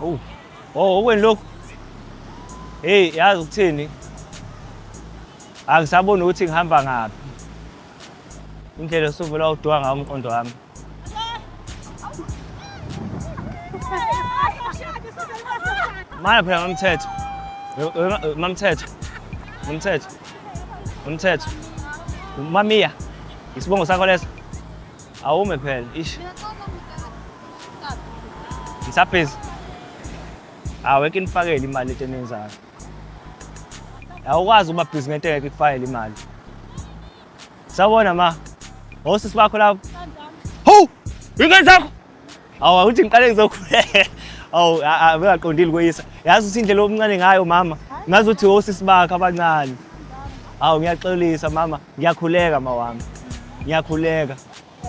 Oh. Oh, okweni lokhu. Hey, yazi ukuthini? Angisaboni ukuthi ngihamba ngaphi. Indlela osuvela uduka ngayo umqondo wami. Mana phela mamthetho. Mamthetho. Mamthetho. Mamthetho. Mamiya. Isibongo sakho leso. Awume phela. Ish. Ngisabhizi. Aweke nifakele imali into eniyenzayo. Awukwazi ukuba busy ngento engeke ikufakele imali. Sawubona ma. Osisi bakho labo. Hawu! Ingane zakho. Awu awuthi ngiqale ngizokhuleka. Awu bengaqondile kweyisa. Yazi ukuthi indlela omncane ngayo mama. Ngazi ukuthi osisi bakho abancane. Awu ngiyaxolisa mama. Ngiyakhuleka ma wami. Ngiyakhuleka.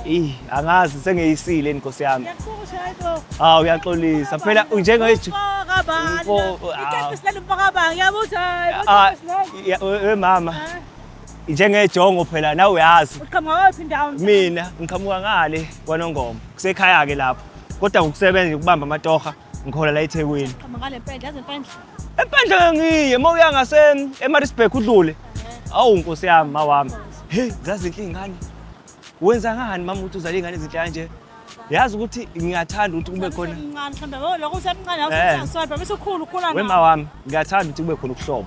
Ih, angazi sengeyisile inkosi yami. Hawu uyaxolisa. Phela njengoyithi we mama. Njengejongo phela nawe uyazi. Uqhamuka wephi indawo? Mina ngiqhamuka ngale kwaNongoma. Kusekhaya ke lapho. Kodwa ngokusebenza ukubamba amatoha ngikhola la eThekwini. Qhamuka ngale mpendle, yazi impendle. Empendle ngiye uma uya ngase eMaritzburg udlule. Awu nkosi yami mawami. Hey, zazinhle iy'ngane. Wenza ngani mama ukuthi uzale iy'ngane ezinhle kanje? Yazi ukuthi ngiyathanda ukuthi kube khona Usemncane mhlawumbe yabo lokho usemncane Eh. awusemncane bese ukhulu ukhula Wema wami, ngiyathanda ukuthi kube khona ubuhlobo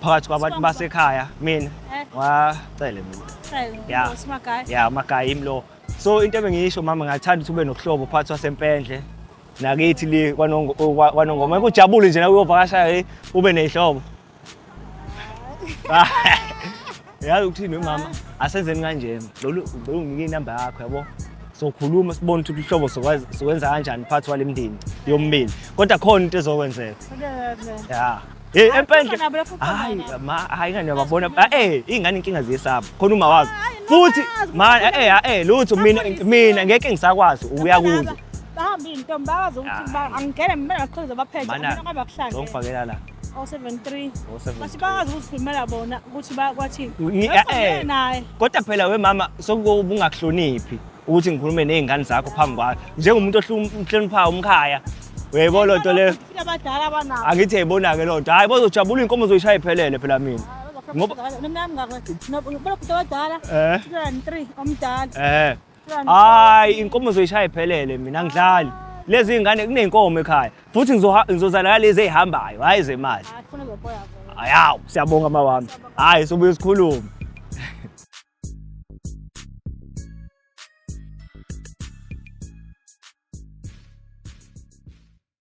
phakathi kwabantu basekhaya mina. Eh. Wacele mina. Ya. Ya. Simagaya. Ya, amagaya yimi lo. So into ebengiyisho mama ngiyathanda ukuthi ube nobuhlobo phakathi kwasempendle nakithi le kwaNongoma. Kujabule nje nawe uyovakasha eh, ube ney'hlobo. Yazi ukuthini mama, asenzeni kanje. Lolu ngicela unginike inamba yakho yabo. Sokhuluma sibone ukuthi uhlobo sokwazi sokwenza kanjani phakathi kwale mndeni yomibili. Kodwa khona into ezokwenzeka. Ya. Hey empendle. Hayi ma hayi ingane yababona. Eh ingane inkinga ziyesaba. Khona uma wazi. Futhi ma eh lutho mina mina ngeke ngisakwazi ukuya kuzo. Bahamba iy'ntombi bazi ukuthi angingene mina ngaqhiza baphethe Mana mina ngabe kuhlangene. Ngifakela la. 073 073. Bathi bakwazi ukuzikhulumela bona ukuthi bakwathini. Naye. Kodwa phela we mama sokuba ungakuhloniphi ukuthi ngikhulume nezingane zakho phambi kwakho. Njengomuntu ohloniphayo umkhaya. Uyayibona loo nto leyo? Abadala abanabo. Angithi yayibona-ke loo nto. Hhayi bozojabula iy'nkomo zoyishaya iphelele phela mina. Ngoba mina ngakwe. Abadala. Eh. 203 omdala. Eh. Hayi inkomo zoyishaya iphelele mina angidlali. Lezi ingane kuneyinkomo ekhaya. Futhi ngizozala nalezi ezihambayo, hayi zemali. Hayawu, siyabonga mawami. Hayi sobuye sikhulume.